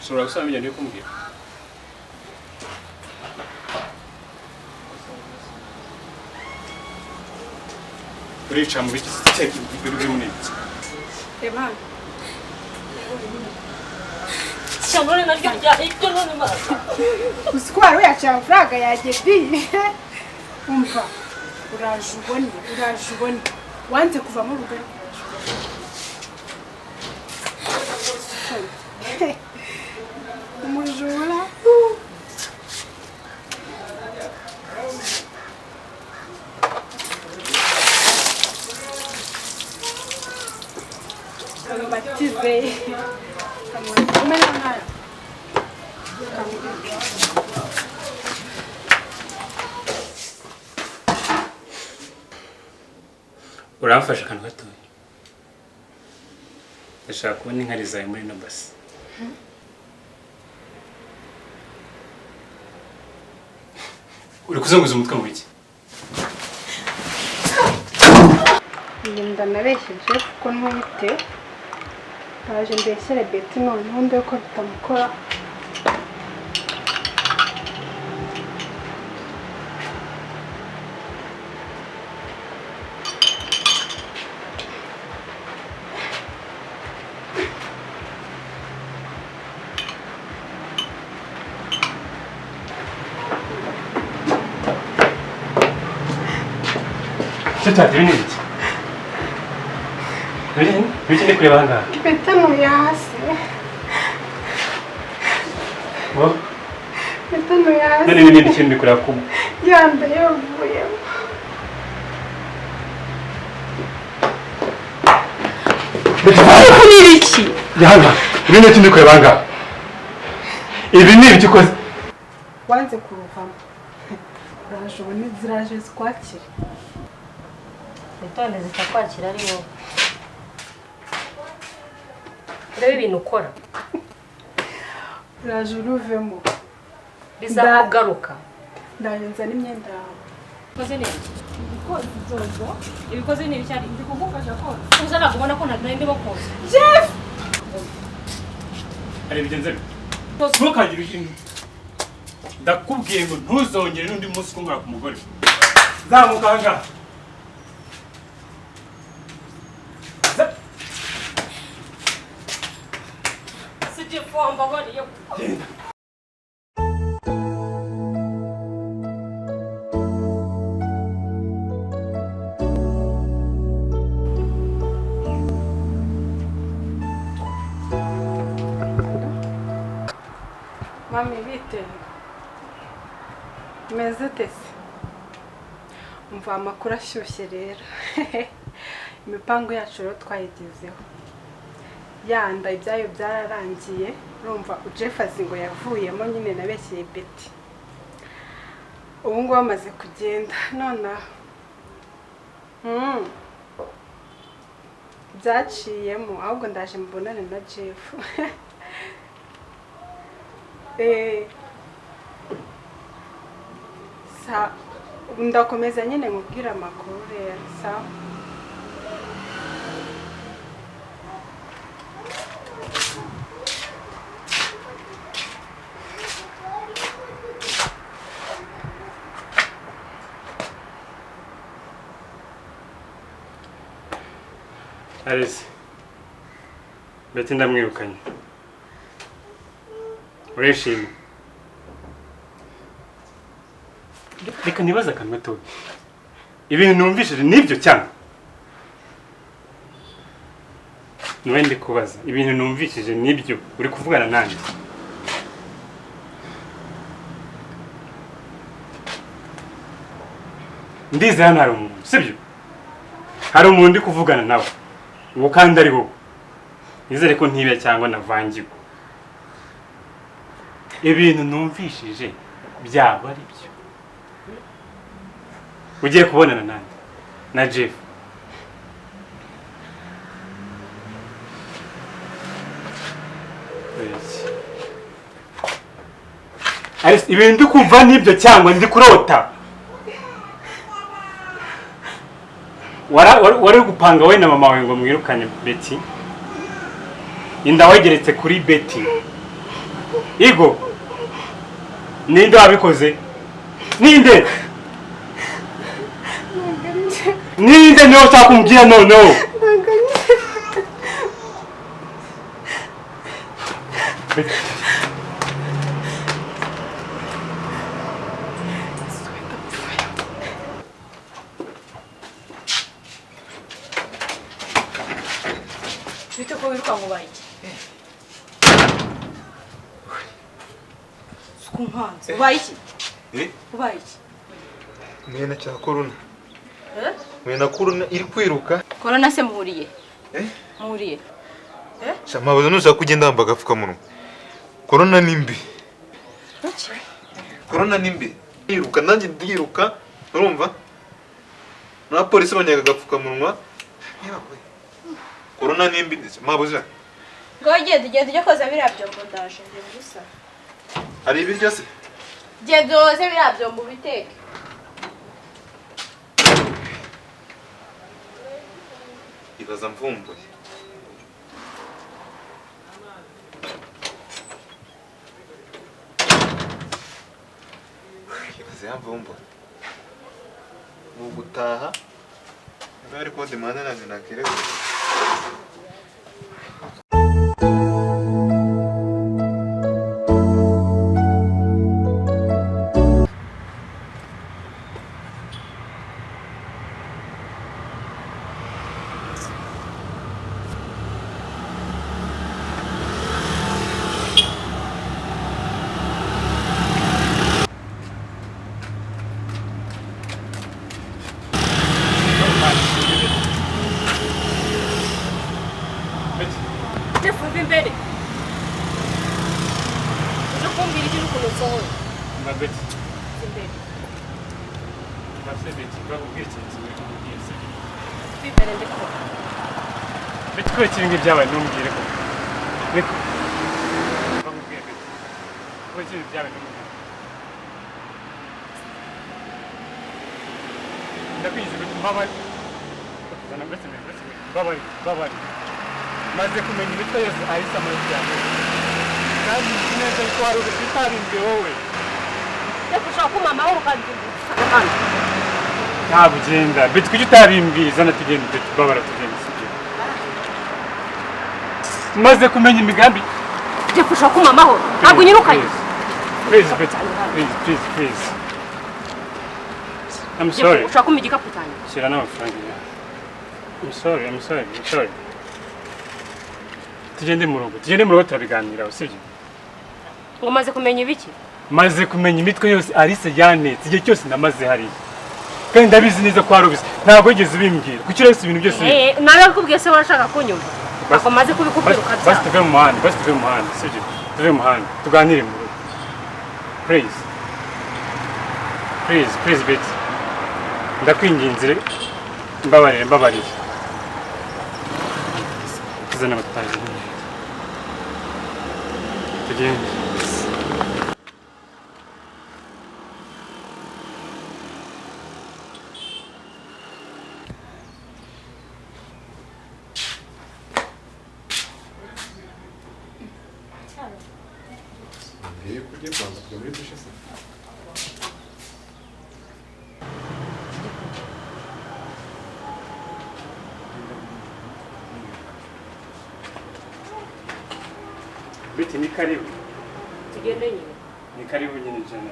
Ushobora gusubiramo ibyo ndi kumbwira? Urica mu biti uri muri iki? Reba hano. Ishyano ni naryo ryahibwe none mara. Uzi ko wari uyaciye amafaranga yagediye. Umva, uraje ubone, uraje ubone. Wanze kuva mu rugo ariko uraje ubone. Umujura. Batize. Umena mwana. Uramfasha akantu gatoya? Ndashaka kubona inkari zawe muri ino basi. Uri kuzunguza umutwe mu biki? Ngenda nabeshye Jeff ko ntwite. Ndaje mbeshyere Betty noneho ndebe ko bitamukora. Cyo ibi ni ibiki? Ibiki ndi kureba aha ngaha? Betty ntuye hasi. Ngo? Betty ntuye hasi. None ibi ni ibiki ndi kureba ku Yanda yavuyemo. Betty, Ni ibiki? Yanga, ibi ni ibiki ndi kureba aha ngaha? Ibi ni ibiki ukoze? Wanze kuruvamo. Uraje ubone ziraje zikwakire. Witonde zitakwakira ari wowe. Urebe ibintu ukora. Uraje uruvemo. Bizakugaruka. Ndaje nzana imyenda yawe. Ibikoze ni ibiki? Koza izozo. Ibikoze ni ibiki ari? Ndi kugufasha koza. Uza ntabwo ubona ko nari ndimo koza. Jeff! Hari bigenze bite? Ntukagire ikintu. Ndakubwiye ngo ntuzongere n'undi munsi kunkora ku mugore. Zamuka aha ngaha. Si Jeff wambabariye. Genda. Mami bite? Meze tese. Umva amakuru ashyushye rero. Imipango yacu rero twayigezeho. Yanda ibyayo byararangiye, urumva Jeff azi ngo yavuyemo nyine nabeshyeye Betty. Ubu ngubu amaze kugenda nonaha. Byaciyemo ahubwo ndaje mbonane na Jeff. Sa ndakomeza nyine nkubwira amakuru rero sawa. Alice, Betty ndamwirukanye. Urishimye? Reka nibaze akantu gatoya. Ibintu numvishije nibyo cyane? Niwe ndi kubaza. Ibintu numvishije nibyo uri kuvugana nanjye? Ndizera hano hari umuntu, sibyo? Hari umuntu ndi kuvugana nawe. Uwo kandi ari wowe. Nizere ko ntibya cyangwa navangiwe. Ibintu numvishije byaba ari byo. Ugiye kubonana nande? Na Jeff. Alice, ibintu ndi kumva nibyo cyangwa ndi kurota? Wari gupanga we na mama wawe ngo mwirukane Betty. Inda wageretse kuri Betty. Igo. Ninde wabikoze? Ninde? Ninde niwe ushaka kumbwira noneho? Bite ko wiruka ngo ubaye iki? Suku nkanze. Ubaye iki? Ubaye iki? Mwena cya corona. Mwena corona iri kwiruka. Corona se muhuriye? Muhuriye. Shama nushaka kugenda wamba agapfukamunwa. Corona ni mbi. Corona ni mbi. Yiruka nanjye ndiruka, urumva? Na polisi banyaga agapfukamunwa. Corona ni mbi mabuza. Ngo genda ugenda ujye koza biriya byombo ndaje ngiye gusa. Hari ibiryo se? Genda woze biriya byombo ubiteke. Ibaza mvumbuye. Ibaza yamvumbuye. Mu gutaha bari ko demanda nanjye nakirego. Imbere. Uje kumbwira iki n'ukuntu nsohoye? Mbabeti. Imbere. Mbabeti, bakubwira ikintu kimwe kumubwira se. Imbere ndikubona. Beti ko ikintu ngibyabaye ntumbwire ko. Niko. Bakubwira Beti. Ko ikintu byabaye ntumbwire. Ndakwize Beti mbabaye. Zana Beti Beti mbabaye mbabaye. Maze kumenya imitwe yose ahise amazi yawe. Kandi nzi neza ko hari ubutabimbwe wowe. Ushaka kumpa amahoro ukanzungurutsa. Ntabwo ugenda. Beti kuki utabimbwiye? Zana tugende Beti babara tugende sibyo. Maze kumenya imigambi. Jeff ushaka kumpa amahoro. Ntabwo unyirukanye. Please Beti. Please please please. I'm sorry. Ushaka kumpa igikapu cyanjye. Shyira n'amafaranga yawe. I'm sorry, I'm sorry, I'm sorry. Tugende mu rugo, tugende mu rugo turabiganiraho, sibyo? Ngo maze kumenya ibiki? Maze kumenya imitwe yose Alice yanetse igihe cyose namaze hariya. Kandi ndabizi neza ko hari ubizi. Ntabwo wigeze ubimbwira. Kuki uretse ibintu byose? Nabikubwiye se warashaka kunyumva. Ako maze kubikubwira ukabyanga. Basi tuve mu muhanda, basi tuve mu muhanda, sibyo? Tuve mu muhanda, tuganire mu rugo. Please. Please, please Betty. Ndakwinginze mbabarire, mbabarire. Tuzana abatazi. Tugende. Biti ni karibu. Tugende nyine. Ni karibu nyine jana.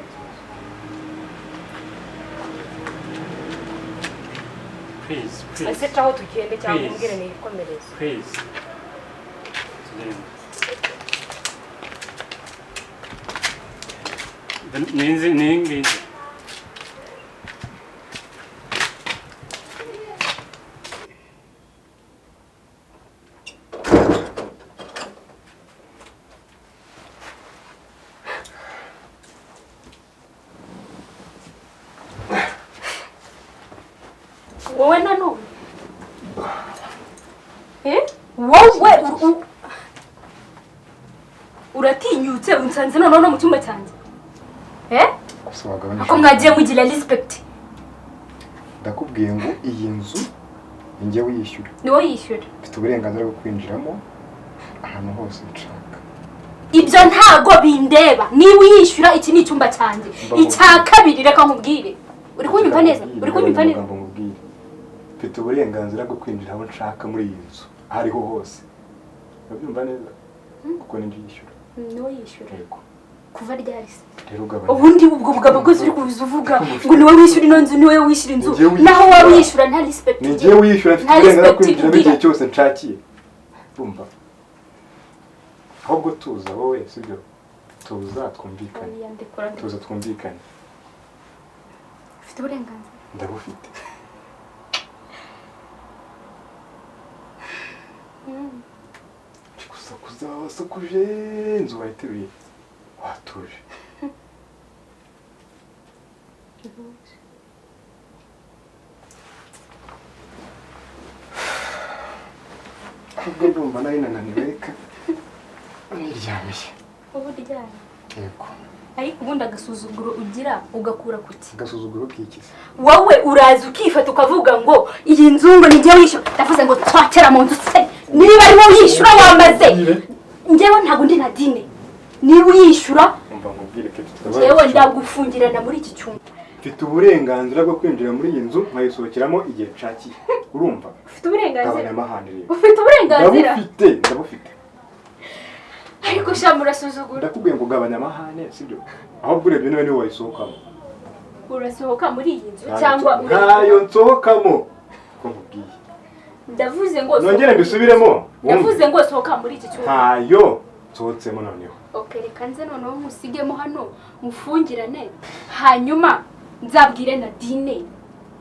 Please, please. Ese caho tugende cyangwa umbwire ni ikomereze. Please. Tugende. Ninzi ningi. Wowe nanone wowe uratinyutse unsanze noneho no mu cyumba cyanjye ako mwagiye mugira respect. Ndakubwiye ngo iyi nzu ninjye wiyishyura. Ni wowe yishyura. Mfite uburenganzira bwo kwinjiramo ahantu hose nshaka. Ibyo ntago bindeba. Niba uyishyura, iki ni icyumba cyanjye. Icya kabiri, reka nkubwire. Uri kunyumva neza? Uri kunyumva neza? Amagambo nkubwire, mfite uburenganzira bwo kwinjira aho nshaka muri iyi nzu, aho ariho hose. Urabyumva neza? Kuko ninjye uyishyura. Niwe yishyura? Yego. Kuva ryari se? Rero ugabanya. Ubundi ubwo bugabo bwose uri kuza uvuga ngo niwe wishyura ino nzu, niwe wishyura inzu. Ni njyewe wishyura. Naho waba uyishyura, nta respect Ni ugira. njyewe uyishyura, mfite Nta uburenganzira bwo respect kwinjiramo ugira. igihe cyose nshakiye. Urumva? Ahubwo tuza wowe, sibyo? Tuza twumvikane. Oya, ndekura, ndekura. Tuza twumvikane. Ufite uburenganzira? Ndabufite. Gusakuza wasakuje, inzu wayiteruye, watuje. Ahubwo ndumva nari nananiwe, reka niryamiye. Ubu uryamye? Yego. Ariko ubundi agasuzuguro ugira ugakura kuki? Agasuzuguro k'ikizi? Wowe uraza ukifata ukavuga ngo iyi nzu ngo nijye wishyura. Ndavuze ngo twakera mu nzu se, niba ari wowe uyishyura wamaze. Njyewe ntabwo ndi Nadine. Niba uyishyura, Umva nkubwire ke. njyewe ndagufungirana muri iki cyumba. Mfite uburenganzira bwo kwinjira muri iyi nzu nkayisohokeramo igihe nshakiye, urumva? Ufite uburenganzira? Gabanya amahane rero. Ufite uburenganzira? Ndabufite, ndabufite. Ariko sha, murasuzugura. Ndakubwiye ngo gabanya amahane, sibyo? Ahubwo urebye niba niwe wayisohokamo. Urasohoka muri iyi nzu cyangwa Ntayo nsohokamo, ko nkubwiye. Ndavuze ngo Nongere mbisubiremo wumve. Ndavuze ngo sohoka muri iki cyumba. Ntayo nsohotsemo noneho. Okay, reka nze noneho nkusigemo hano, mufungirane, hanyuma nzabwire Nadine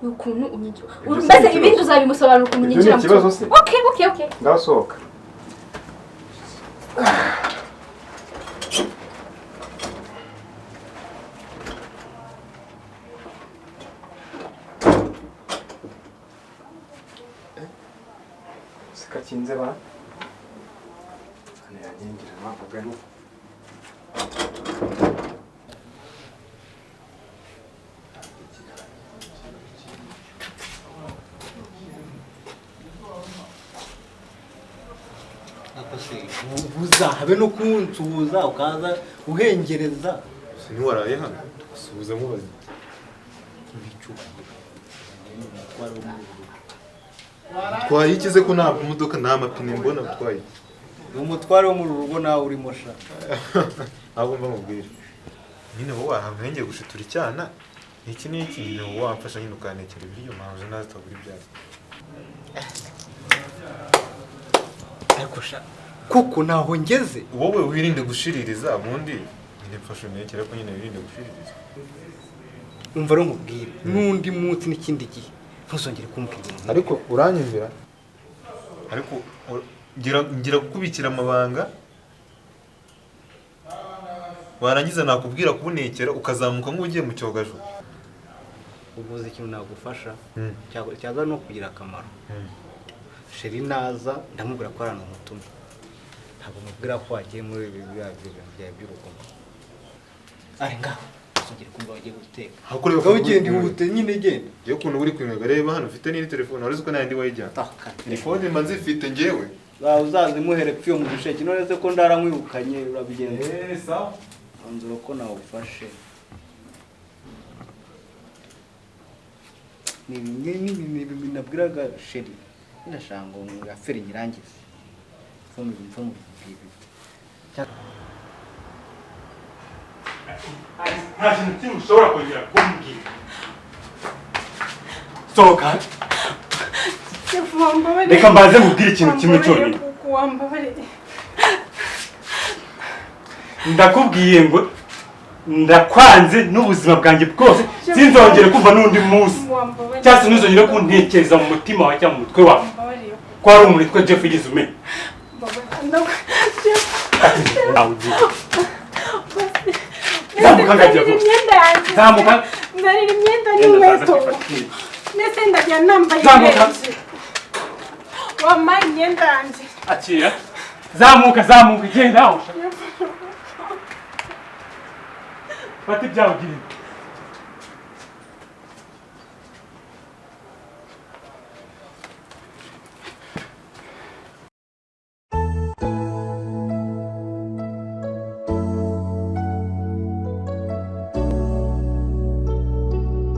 ukuntu unyinjira. Ibyo si Mbese ikibazo. ibindi uzabimusobanura ukuntu Ibyo ni unyinjira mu ikibazo cyumba. se? Okay. Ndasohoka. Sikakinze ba hano yankingira bavuga ni Uzahabe no kunsuhuza ukaza uhengereza. Ntiwaraye hano suhuza nkubaze. Icyubahiro umutware wo muri uru rugo. Utwaye ikize ko nta modoka, nta mapine mbona? Utwaye iki? Ni umutware wo muri uru rugo, nawe urimo sha. Ahubwo mva mubwire nyine, wowe ahantu hengeye gushitura icyana iki n'iki, nyine wowe wamfasha nyine ukantekera ibiryo mpamvu nawe zitabura ibyatsi. Ariko sha, kuko ntaho ngeze. Wowe wirinde gushiririza, ubundi nyine mfasha untekere, ko nyine wirinde gushiririza. Umva rero nkubwire, n'undi munsi n'ikindi gihe ntuzongere kumbwira ibintu nk'ibi. Ariko uranyumvira, ariko ngira kukubikira amabanga, warangiza nakubwira kubunekera ukazamuka nk'ugiye mu cyogajuru. Ubuze ikintu nagufasha cyaza no kugira akamaro. Chéri naza ndamubwira ko ari ahantu nkutumye, ntabwo mubwira ko wagiye muri ibi biriya bintu byawe by'urugomo. Ari ngaho ntuzongere kumva wagiye guteka. Aho kureba. Ngaho ugenda, ihute nyine, genda. Iyo ukuntu uri kwinywega, reba hano ufite n'indi telefone, wari uzi ko n'ayandi wayijyana? Taka. Telefone mba nzifite njyewe. Uzazimuhere pfi yo mu dusheki. None se ko ndaramwirukanye, urabigenza? Sawa. Anzura ko nawufashe. Ni bimwe ni bimwe nabwiraga chéri, ndashaka ngo affaire nyirangize mva mu ibi. Nta kintu kimwe ushobora kongera kumbwira. Sohoka. Jeff, wambabariye. Reka mbanze nkubwire ikintu kimwe Wambabariye cyonyine. kuko wambabariye. Ndakubwiye ngo ndakwanze n'ubuzima bwanjye bwose, sinzongere kumva n'undi munsi Wambabariye. cyangwa se ntuzongere kuntekereza mu mutima wawe cyangwa mu mutwe wawe Wambabariye. ko hari umuntu witwa Jeff wigeze umenya. Jeff. Nawe ugiye. Zamuka ngajya Nzanira vuba. imyenda yanjye. Zamuka. Nzanira imyenda Genda zaza n'inkweto. kwifatira. Ndetse ndajya nambaye Zamuka. ibirenge. Wampaye imyenda yanjye. Akira, zamuka, zamuka, genda aho ushaka. Fata ibyawe ugende.